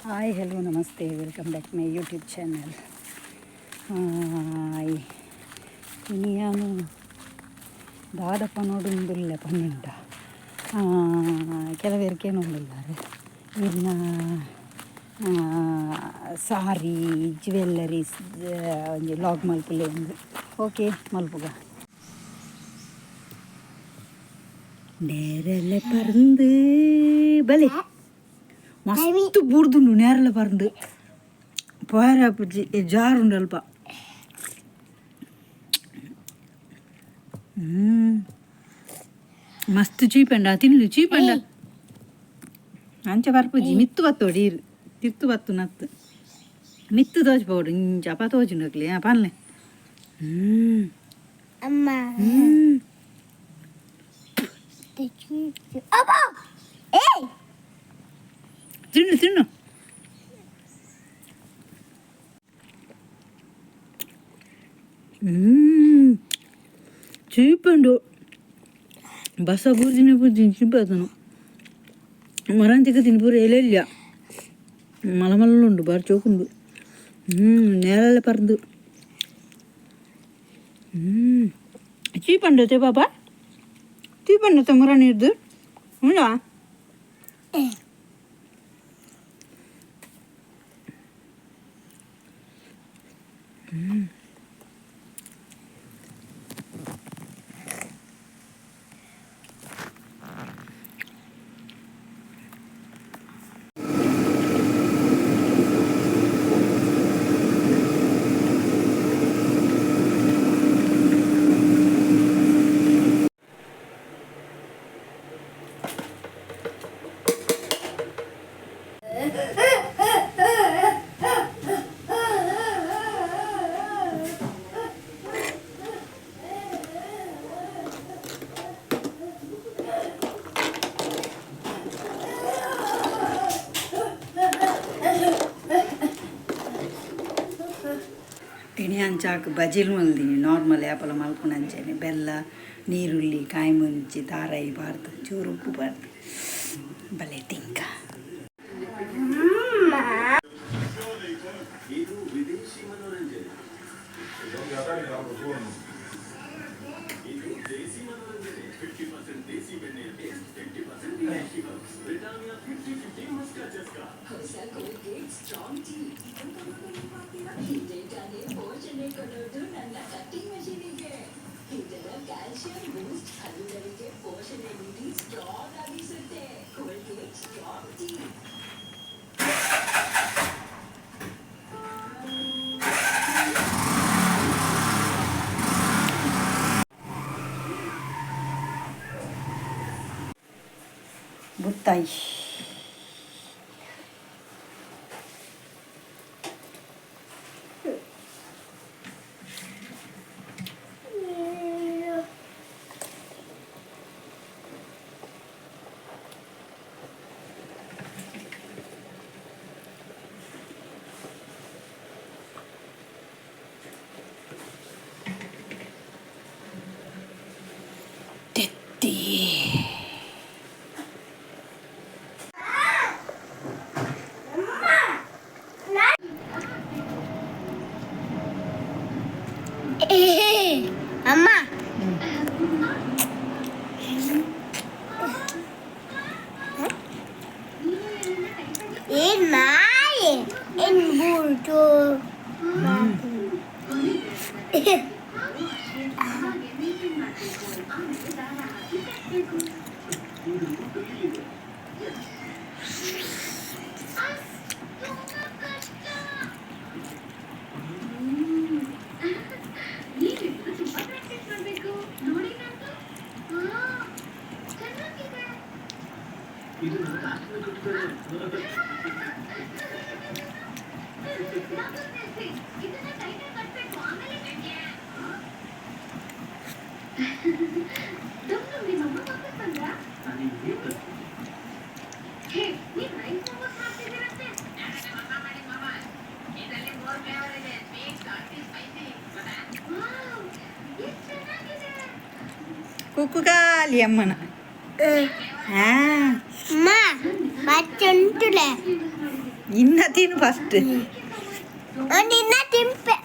Hi, hello, namaste, welcome back my YouTube channel. Hi, ಇನಿ ಯಾನು ದಾದ ಪನೊಡುಂದುಲ್ಲೆ ಪನ್ನುಂಡ, ಕೆಲವೆರ್ ಕೇನೊಂದುಲ್ಲಾರ್ ಇರ್ನ ಸಾರಿ, ಜ್ಯುವೆಲ್ಲರೀಸ್ ಒಂಜಿ ವ್ಲಾಗ್ ಮಲ್ಪುಲೆ ಇಂದ್. ಓಕೆ, ಮಲ್ಪುಗ. ನೇರಳೆ ಪರ್ಂದ್ ಬಲೆ ಮಸ್ತ್ ಬೂರ್ದುಂಡು. ನೇರಳೆ ಪರ್ಂದ್ ಪೋಯೆರೆ ಆಪುಜಿ, ಜಾರುಂಡು ಅಲ್ಪ. ಮಸ್ತ್ ಚೀಪೆಂಡ ತಿನ್ಲಿ, ಚೀಪೆಂಡ ಅಂಚ ಬರ್ಪುಜಿ. ಮಿತ್ತು ಬತ್ತೋಡಿ ಇರು, ತಿರ್ತು ಬತ್ತು ನತ್ತು ಮಿತ್ತು ತೋಜ್ಪೋಡು ಇಂಚ ಅಪ ತೋಜುಂಡು ಅಕ್ಲೆ. ಪನ್ಲೆ. ಅಮ್ಮ. ಅಬ್ಬಾ, ಏಯ್! ತಿನ್ನು ತಿನ್ನು. ಚೀಪುಂಡು. ಬಸ ಬೂರ್ಜಿನ ಬೂರ್ಜಿನ ಚೀಪಾತನು ಮರಂತಿಕ ತಿನ್ಪೂರ ಎಲೆಲ್ಲ ಮಲ ಮಲ್ಲ ಉಂಡು, ಬಾರಿ ಚೋಕುಂಡು. ನೇರಳೆ ಪರ್ಂದು ಚೀಪಂಡತೆ ಪಾಪ, ಚೀಪಂಡತೆ ಮುರ ನೀರ್ದು ಉಂಡಾ? ಇನಿ ಅಂಚಾಕ್ ಬಜಿಲ್ ಮಲ್ದಿನಿ. ನಾರ್ಮಲ್ ಯಾಪಲ ಮಲ್ಪುನ ಅಂಚನೆ ಬೆಲ್ಲ, ನೀರುಳ್ಳಿ, ಕಾಯಿ ಮುಂಚಿ, ತಾರಾಯಿ ಪಾಡ್ದು, ಚೂರು ಉಪ್ಪು ಪಾಡ್ದು. ಬಲೆ ತಿಂಕ. ಬುತ್ತಾಯಿ. ತೆತ್ತಿ. ಅಮ್ಮ, ಏನ್ ನಾಯಿ ಏನ್ ಬೂಟು? ಕುಕ್ಕುಗಾಲಿ ಅಮ್ಮನ. ಅಮ್ಮ, ಬಚ್ಚುಂಟುಲೆ. ಇನ್ನ ತಿನ್ನು ಫಸ್ಟ್. ನಿನ್ನ ತಿಂಪೆ.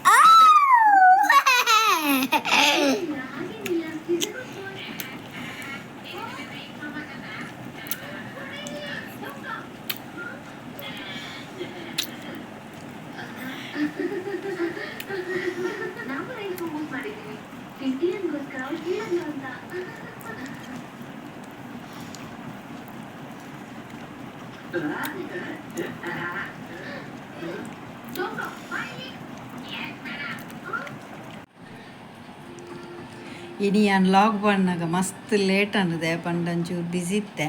ಇನಿ ಯಾನ್ ಲಾಗ್ ಪಣ್ಣಾಗ ಮಸ್ತ್ ಲೇಟ್ ಅನ್ನದೆ ಪಂಡ ಒಂಚೂರು ಬಿಸಿ ಇತ್ತೆ.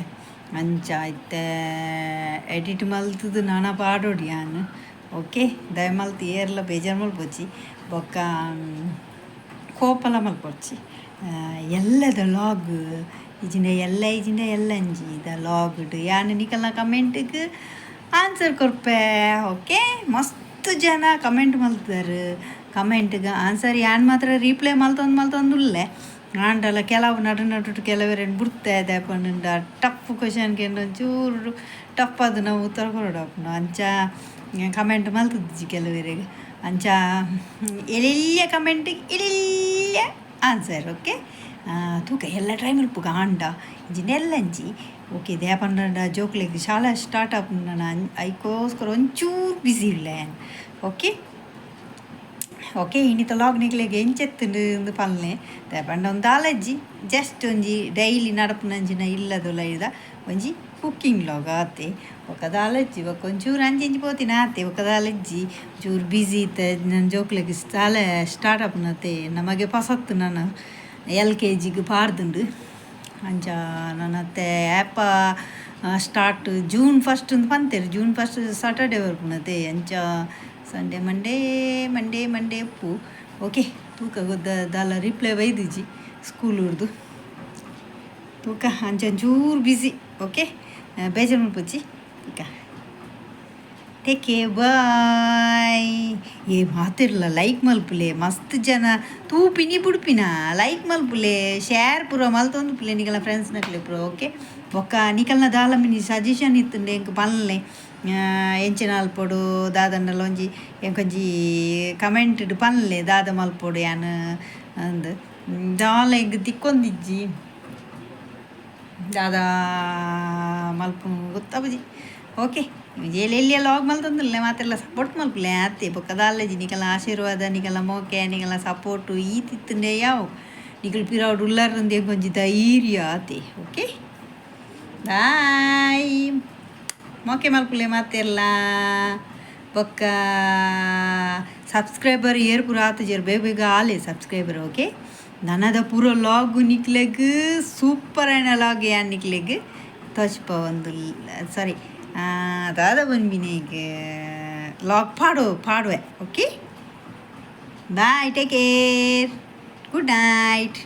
ಅಂಚ ಇತ್ತೆ ಎಡಿಟ್ ಮಲ್ತದು ನಾನ ಪಾಡೋಡಿ ಯಾನ್. ಓಕೆ, ದಯಮಲ್ತ್ ಏರ್ಲ ಬೇಜಾರು ಮಲ್ಪೊಚ್ಚಿ, ಬೊಕ್ಕ ಕೋಪಲ ಮಲ್ಪೊಚ್ಚಿ. ಎಲ್ಲದ ಲಾಗ್ ಇಜಿಂಡ ಎಲ್ಲ ಇಜಿಂಡ ಎಲ್ಲ ಅಂಜಿ ದ ಲಾಗ್ಡ್ ಯಾನ್ ನಿಕಲ್ನ ಕಮೆಂಟ್ಗ್ ಆನ್ಸರ್ ಕೊರ್ಪೆ. ಓಕೆ, ಮಸ್ತ್ ಜನ ಕಮೆಂಟ್ ಮಲ್ತಾರೆ. ಕಮೆಂಟ್ಗೆ ಆನ್ಸರ್ ಯಾನ್ ಮಾತ್ರ ರೀಪ್ಲೈ ಮಲ್ತೊಂದು ಮಲ್ತೊಂದುಲ್ಲೆ. ಆಂಡಲ ಕೆಲವು ನಡು ನಡುಟು ಕೆಲವೆರೆನ್ ಬುಡ್ತೆ. ದಾಯೆ ಪಂಡ ಟಫ್ ಕ್ವಶನ್ ಕೇಂಡ ಒಂಚೂರು ಟಫ್ ಅದು ನಾವು ಉತ್ತರ ಕೊರೊಡಾಪುಂಡು. ಅಂಚ ಕಮೆಂಟ್ ಮಲ್ತುದಿಜ್ಜಿ ಕೆಲವೆರೆಗ್. ಅಂಚ ಎಲ್ಯ ಕಮೆಂಟಿಗೆ ಎಲ್ಯ ಆನ್ಸರ್. ಓಕೆ, ತೂಕ ಎಲ್ಲ ಟ್ರೈ ಮಲ್ಪುಗ. ಆಂಡ ಇಂಚಿನ ಎಲ್ಲಂಜಿ. ಓಕೆ, ದಾಯೆ ಪಂಡ ಜೋಕ್ಲೆಗ್ ಶಾಲೆ ಸ್ಟಾರ್ಟ್ ಆಪುಂಡು ನನ, ಐಕೋಸ್ಕರ ಒಂಚೂರು ಬಿಸಿ ಉಲ್ಲೆ ಯಾನ್. ಓಕೆ ಓಕೆ, ಇನಿತ ಲಾಗ್ ನಿಕ್ಲೆಗ್ ಎಂಚೆತ್ತುಂಡು ಇಂದು ಪನ್ಲೆ. ದಾಯೆ ಪಂಡ ಒಂದು ದಾಲಜ್ಜಿ, ಜಸ್ಟ್ ಒಂಜಿ ಡೈಲಿ ನಡಪುನಂಚಿನ ಇಲ್ಲದೊಲ ಇದ ಒಂಜಿ ಕುಕ್ಕಿಂಗ್ ಲಾಗ್ ಆತೆ. ಬೊಕ ದಾಲಜ್ಜಿ, ಬೊಕ ಒಂಚೂರು ಅಂಚಿ ಇಂಚಿ ಪೋತಿನ ಆತೆ. ಬೊಕ ದಾಲಜ್ಜಿ, ಒಂಚೂರು ಬಿಸಿ ಇತ್ತೆ. ನನ್ನ ಜೋಕ್ಲೆಗ್ ಶಾಲೆ ಸ್ಟಾರ್ಟ್ ಆಪುನತೆ, ನಮಗೆ ಪಸತ್ತು ನನ ಎಲ್ ಕೆ ಜಿಗ್ ಪಾಡ್ದುಂಡು. ಅಂಚ ನನತ್ತೆ ಆ್ಯಪ ಸ್ಟಾರ್ಟ್ ಜೂನ್ 1 ಅಂದ್ ಪಂತೆರ್. ಜೂನ್ 1 ಸಾಟರ್ಡೆ ಬರ್ಪುನತೆ. ಅಂಚ ಸಂಡೇ, ಮಂಡೇ, ಮಂಡೇ, ಮಂಡೇ ಉಪ್ಪು. ಓಕೆ, ತೂಕ ದಾಲ ರಿಪ್ಲೈ ಬೈದಿಜಿ ಸ್ಕೂಲುರ್ದು. ತೂಕ, ಅಂಚ ಒಂಚೂರು ಬಿಸಿ. ಓಕೆ, ಬೇಜಾರು ಮಲ್ಪೊಚ್ಚಿ. ಇಕ ಟೇಕ್ ಕೇರ್, ಬಾಯ್. ಏ ಮಾತಿರ್ಲ ಲೈಕ್ ಮಲ್ಪುಲೆ. ಮಸ್ತ್ ಜನ ತೂಪಿನಿ ಬುಡ್ಪಿನ. ಲೈಕ್ ಮಲ್ಪುಲೆ, ಶೇರ್ ಪೂರ ಮಲ್ತೊಂದು ಪುಲೆ ನಿಕಲ್ನ ಫ್ರೆಂಡ್ಸ್ ನಕ್ಲೆ ಪೂರ. ಓಕೆ, ಬೊಕ್ಕ ನಿಕಲ್ನ ದಾಲ ಮಿನಿ ಸಜೆಷನ್ ಇತ್ತುಂಡೆ ಎಂಕ್ ಪನ್ಲೆ. ಎಂಚಿನ ಮಲ್ಪೊಡು ದಾದಂಡಲ ಒಂಜಿ ಎಂಕೊಂಜಿ ಕಮೆಂಟ್ ಪನ್ಲೆ, ದಾದ ಮಲ್ಪೊಡು ಯಾನ್ ಅಂದ್. ದಾಲ ಎಂಕ್ ತಿಕ್ಕೊಂದಿಜ್ಜಿ, ದಾದ ಮಲ್ಪು ಗೊತ್ತಾಪುಜಿ. ಓಕೆ, ಎಲ್ಲಿ ಲಾಗ್ ಮಲ್ತೊಂದುಲ್ಲೆ. ಮಾತೆಲ್ಲ ಸಪೋರ್ಟ್ ಮಲ್ಪುಲೆ ಆತೆ. ಬೊಕ್ಕ ದಾಲಜಿ, ನಿಕಲ್ನ ಆಶೀರ್ವಾದ, ನಿಕಲ್ನ ಮೋಕೆ, ನಿಕಲ್ನ ಸಪೋರ್ಟು ಈತ್ ಇತ್ತುಂಡೆ ಯಾವು. ನಿಕಲ್ ಪಿರಾವುಡು ಉಲ್ಲರಂದು ಎಂಕೊಂಜಿ ಧೈರ್ಯ ಆತೆ. Okay, bye. ಮೋಕೆ ಮಲ್ಪುಲೆ ಮಾತೆರ್ಲ. ಬೊಕ್ಕ ಸಬ್ಸ್ಕ್ರೈಬರ್ ಏರ್ ಪೂರ ಆತುಜೆರ್, ಬೇಗ ಬೇಗ ಆಲೆ ಸಬ್ಸ್ಕ್ರೈಬರ್. ಓಕೆ, ನನದ ಪೂರ ಲಾಗ್ ನಿಕ್ಲೆಗ್ ಸೂಪರ್ ಆಯಿನ ಲಾಗ್ ಯಾನ್ ನಿಕ್ಲೆಗ್ ತೋಜಿಪಾವೊಂದು, ಸಾರಿ, ದಾದ ಪನ್ಪಿನ ಲಾಗ್ ಪಾಡು ಪಾಡುವೆ. Okay, bye, take care, good night.